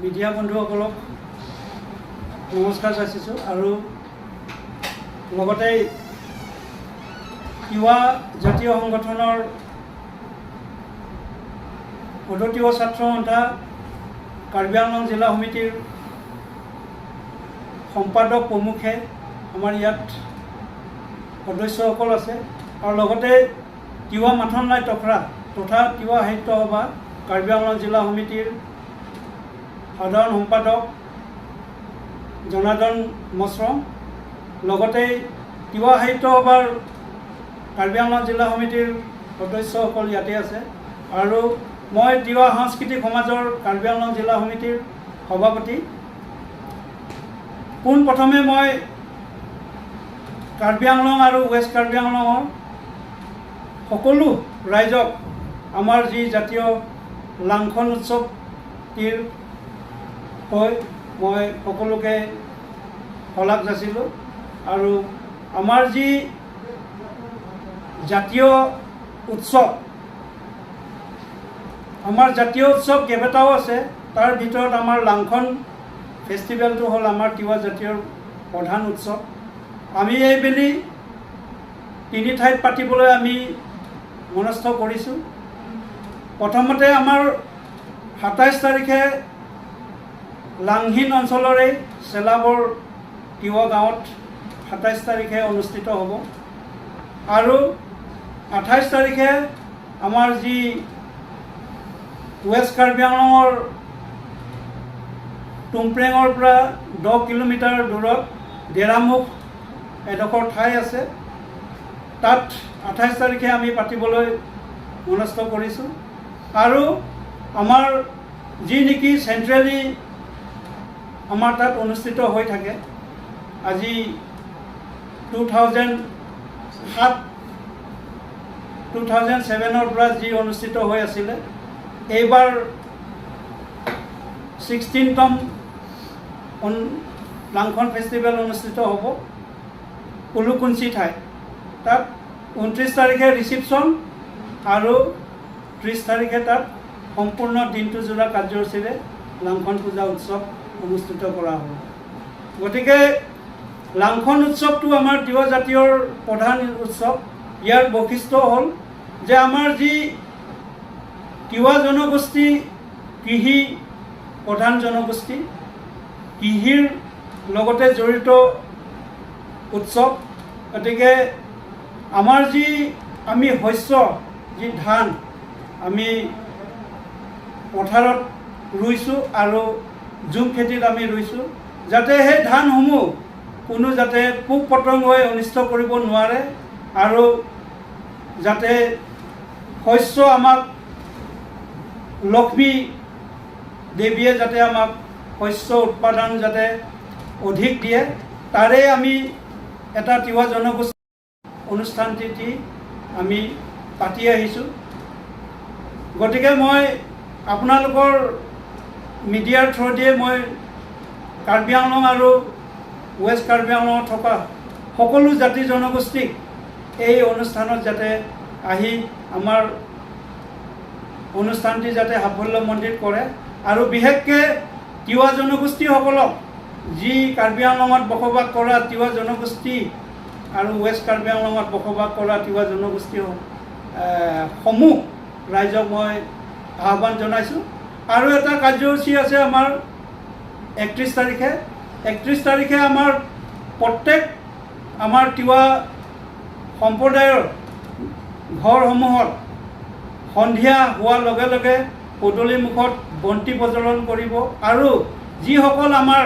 Media বন্ধুসকলক নমস্কাৰ যাচিছোঁ আৰু লগতে তিৱা জাতীয় সংগঠনৰ সদৌ তিৱা ছাত্ৰ সন্থা কাৰ্বি আংলং জিলা সমিতিৰ সম্পাদক প্ৰমুখে আমাৰ ইয়াত সদস্যসকল আছে আৰু লগতে তিৱা মাথনলাই তখৰা তথা তিৱা সাহিত্য সভা কাৰ্বি আংলং জিলা সমিতিৰ সাধাৰণ সম্পাদক জনাৰ্দন মছৰং, লগতে তিৱা সাহিত্য সভাৰ কাৰ্বি আংলং জিলা সমিতিৰ সদস্যসকল ইয়াতে আছে আৰু মই তিৱা সাংস্কৃতিক সমাজৰ কাৰ্বি আংলং জিলা সমিতিৰ সভাপতি। পোনপ্ৰথমে মই কাৰ্বি আংলং আৰু ৱেষ্ট কাৰ্বি আংলঙৰ সকলো ৰাইজক আমাৰ যি জাতীয় লাংখন উৎসৱটিৰ হৈ মই সকলোকে শলাগ যাচিলোঁ। আৰু আমাৰ যি জাতীয় উৎসৱ, আমাৰ জাতীয় উৎসৱ কেইবাটাও আছে, তাৰ ভিতৰত আমাৰ লাংখন ফেষ্টিভেলটো হ'ল আমাৰ তিৱা জাতীয়ৰ প্ৰধান উৎসৱ। আমি এইবেলি তিনি ঠাইত পাতিবলৈ আমি মনস্থ কৰিছোঁ। প্ৰথমতে আমাৰ 27 তাৰিখে লাংহিন অঞ্চলৰে চেলাবৰ তিৱা গাঁৱত 27 তাৰিখে অনুষ্ঠিত হ'ব আৰু 28 তাৰিখে আমাৰ যি ৱেষ্ট কাৰ্বি আংলঙৰ টুমপ্ৰেঙৰ পৰা 10 কিলোমিটাৰ দূৰত ডেৰামুখ এডোখৰ ঠাই আছে, তাত 28 তাৰিখে আমি পাতিবলৈ মনস্থ কৰিছোঁ। আৰু আমাৰ যি নেকি চেণ্ট্ৰেলি আমাৰ তাত অনুষ্ঠিত হৈ থাকে, আজি 2007, 2007ৰ পৰা যি অনুষ্ঠিত হৈ আছিলে, এইবাৰ 16তম লাংখন ফেষ্টিভেল অনুষ্ঠিত হ'ব উলুকুঞ্চি ঠাই। তাত 29 তাৰিখে ৰিচিপশ্যন আৰু 30 তাৰিখে তাত সম্পূৰ্ণ দিনটো জোৰা কাৰ্যসূচীৰে লাংখন পূজা উৎসৱ অনুষ্ঠিত কৰা হ'ব। গতিকে লাংখন উৎসৱটো আমাৰ তিৱা জাতীয়ৰ প্ৰধান উৎসৱ। ইয়াৰ বৈশিষ্ট্য হ'ল যে আমাৰ যি তিৱা জনগোষ্ঠী কৃষি প্ৰধান জনগোষ্ঠী, কৃষিৰ লগতে জড়িত উৎসৱ। গতিকে আমাৰ যি আমি শস্য, যি ধান আমি পথাৰত ৰুইছোঁ আৰু জুম খেতিত আমি ৰুইছোঁ, যাতে সেই ধানসমূহ কোনো যাতে পোক পতংগই অনিষ্ট কৰিব নোৱাৰে আৰু যাতে শস্য আমাক লক্ষ্মী দেৱীয়ে যাতে আমাক শস্য উৎপাদন যাতে অধিক দিয়ে, তাৰে আমি এটা তিৱা জনগোষ্ঠী অনুষ্ঠানটি আমি পাতি আহিছোঁ। গতিকে মই আপোনালোকৰ মিডিয়াৰ থ্ৰুদিয়ে মই কাৰ্বি আংলং আৰু ৱেষ্ট কাৰ্বি আংলঙত থকা সকলো জাতি জনগোষ্ঠীক এই অনুষ্ঠানত যাতে আহি আমাৰ অনুষ্ঠানটি যাতে সাফল্যমণ্ডিত কৰে আৰু বিশেষকৈ তিৱা জনগোষ্ঠীসকলক, যি কাৰ্বি আংলঙত বসবাস কৰা তিৱা জনগোষ্ঠী আৰু ৱেষ্ট কাৰ্বি আংলঙত বসবাস কৰা তিৱা জনগোষ্ঠী সমূহ ৰাইজক মই আহ্বান জনাইছোঁ। আৰু এটা কাৰ্যসূচী আছে আমাৰ 31 তাৰিখে। 31 তাৰিখে আমাৰ প্ৰত্যেক আমাৰ তিৱা সম্প্ৰদায়ৰ ঘৰসমূহত সন্ধিয়া হোৱাৰ লগে লগে পদূলি মুখত বন্তি প্ৰজ্বলন কৰিব আৰু যিসকল আমাৰ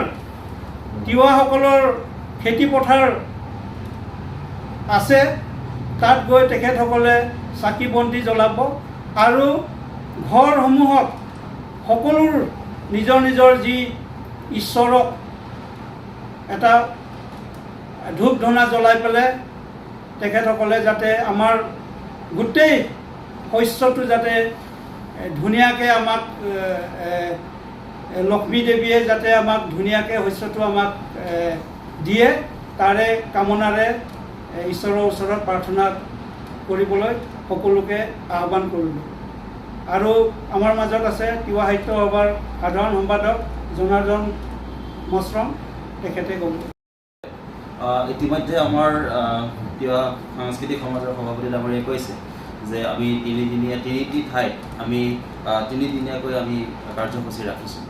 তিৱাসকলৰ খেতি পথাৰ আছে, তাত গৈ তেখেতসকলে চাকি বন্তি জ্বলাব আৰু ঘৰসমূহত সকলোৰ নিজৰ নিজৰ যি ঈশ্বৰক এটা ধূপ ধূনা জ্বলাই পেলাই তেখেতসকলে যাতে আমাৰ গোটেই শস্যটো যাতে ধুনীয়াকৈ আমাক এ, এ, লক্ষ্মী দেৱীয়ে যাতে আমাক ধুনীয়াকৈ শস্যটো আমাক দিয়ে, তাৰে কামনাৰে ঈশ্বৰৰ ওচৰত প্ৰাৰ্থনা কৰিবলৈ সকলোকে আহ্বান কৰিলোঁ। আৰু আমাৰ মাজত আছে তিৱা সাহিত্য সভাৰ সাধাৰণ সম্পাদক। জনাৰ্দন মছৰং, তেখেতে ক'ব। ইতিমধ্যে আমাৰ তিৱা সাংস্কৃতিক সমাজৰ সভাপতি ডাঙৰীয়াই কৈছে যে আমি তিনিদিনীয়া তিনিটি ঠাইত আমি তিনিদিনীয়াকৈ আমি কাৰ্যসূচী ৰাখিছোঁ।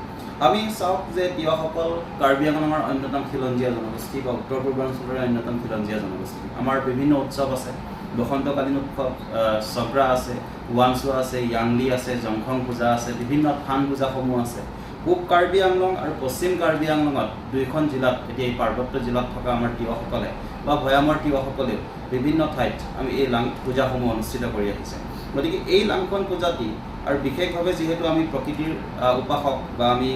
আমি চাওক যে তিৱাসকল কাৰ্বি আংলঙৰ অন্যতম খিলঞ্জীয়া জনগোষ্ঠী বা উত্তৰ পূৰ্বাঞ্চলৰে অন্যতম খিলঞ্জীয়া জনগোষ্ঠী। আমাৰ বিভিন্ন উৎসৱ আছে। বসন্তকালীন উৎসৱ চগ্ৰা আছে, ৱানচুৱা আছে, য়াংলি আছে, জংখং পূজা আছে, বিভিন্ন থান পূজাসমূহ আছে। পূব কাৰ্বি আংলং আৰু পশ্চিম কাৰ্বি আংলঙত দুইখন জিলাত এতিয়া এই পাৰ্বত্য জিলাত থকা আমাৰ তিৱাসকলে বা ভৈয়ামৰ তিৱাসকলেও বিভিন্ন ঠাইত আমি এই লাং পূজাসমূহ অনুষ্ঠিত কৰি আহিছে। গতিকে এই লাংখন পূজাটি আৰু বিশেষভাৱে যিহেতু আমি প্ৰকৃতিৰ উপাসক বা আমি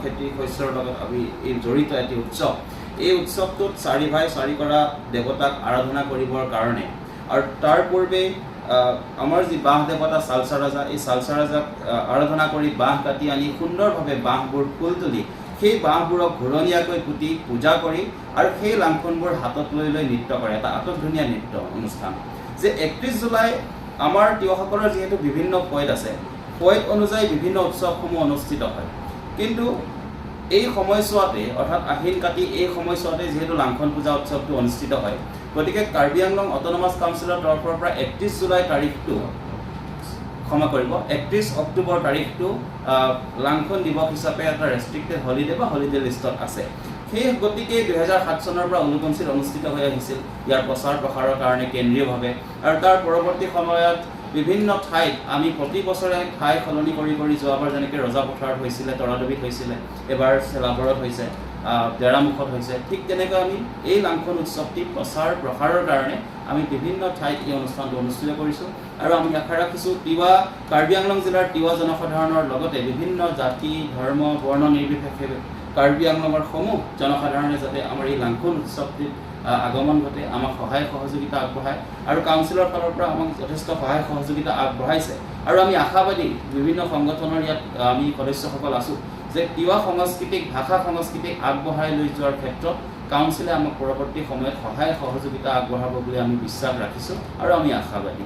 খেতি শস্যৰ লগত আমি এই জড়িত এটি উৎসৱ, এই উৎসৱটোত চাৰি ভাই চাৰি কৰা দেৱতাক আৰাধনা কৰিবৰ কাৰণে আৰু তাৰ পূৰ্বেই আমাৰ যি বাঁহ দেৱতা চালচা ৰজা, এই চালচা ৰজাক আৰাধনা কৰি বাঁহ কাটি আনি সুন্দৰভাৱে বাঁহবোৰ ফুল তুলি সেই বাঁহবোৰক ঘূৰণীয়াকৈ পুতি পূজা কৰি আৰু সেই লাংখনবোৰ হাতত লৈ লৈ নৃত্য কৰে, এটা আটকধুনীয়া নৃত্য অনুষ্ঠান। যে 31 জুলাই আমাৰ তিৱাসকলৰ যিহেতু বিভিন্ন ফৈদ আছে, ফৈদ অনুযায়ী বিভিন্ন উৎসৱসমূহ অনুষ্ঠিত হয়। কিন্তু এই সময়ছোৱাতে, অৰ্থাৎ আহিন কাতি এই সময়ছোৱাতে যিহেতু লাংখন পূজা উৎসৱটো অনুষ্ঠিত হয়, গতিকে কাৰ্বি আংলং অট'নমাছ কাউন্সিলৰ তৰফৰ পৰা 31 জুলাই তাৰিখটো, ক্ষমা কৰিব, 31 অক্টোবৰ তাৰিখটো লাংখন দিৱস হিচাপে এটা ৰেষ্ট্ৰিক্টেড হলিডে বা হলিডে লিষ্টত আছে। সেই গতিকে 2007 চনৰ পৰা উলুকঞ্চিত অনুষ্ঠিত হৈ আহিছিল ইয়াৰ প্ৰচাৰ প্ৰসাৰৰ কাৰণে কেন্দ্ৰীয়ভাৱে। আৰু তাৰ পৰৱৰ্তী সময়ত বিভিন্ন ঠাইত আমি প্ৰতি বছৰে ঠাই সলনি কৰি কৰি যোৱাবাৰ যেনেকৈ ৰজাপথাৰত হৈছিলে, তৰাডুবিত হৈছিলে, এবাৰ চেলাবৰত হৈছে, ডেৰামুখত হৈছে, ঠিক তেনেকৈ আমি এই লাংখন উৎসৱটি প্ৰচাৰ প্ৰসাৰৰ কাৰণে আমি বিভিন্ন ঠাইত এই অনুষ্ঠানটো অনুষ্ঠিত কৰিছোঁ। আৰু আমি আশা ৰাখিছোঁ তিৱা কাৰ্বি আংলং জিলাৰ তিৱা জনসাধাৰণৰ লগতে বিভিন্ন জাতি ধৰ্ম বৰ্ণ নিৰ্বিশেষে কাৰ্বি আংলঙৰ সমূহ জনসাধাৰণে যাতে আমাৰ এই লাংখন উৎসৱটিত আগমন ঘটে, আমাক সহায় সহযোগিতা আগবঢ়ায়। আৰু কাউন্সিলৰ ফালৰ পৰা আমাক যথেষ্ট সহায় সহযোগিতা আগবঢ়াইছে। আৰু আমি আশাবাদী, বিভিন্ন সংগঠনৰ ইয়াত আমি সদস্যসকল আছোঁ, যে তিৱা সংস্কৃতিক, ভাষা সংস্কৃতিক আগবঢ়াই লৈ যোৱাৰ ক্ষেত্ৰত কাউন্সিলে আমাক পৰৱৰ্তী সময়ত সহায় সহযোগিতা আগবঢ়াব বুলি আমি বিশ্বাস ৰাখিছোঁ আৰু আমি আশাবাদী।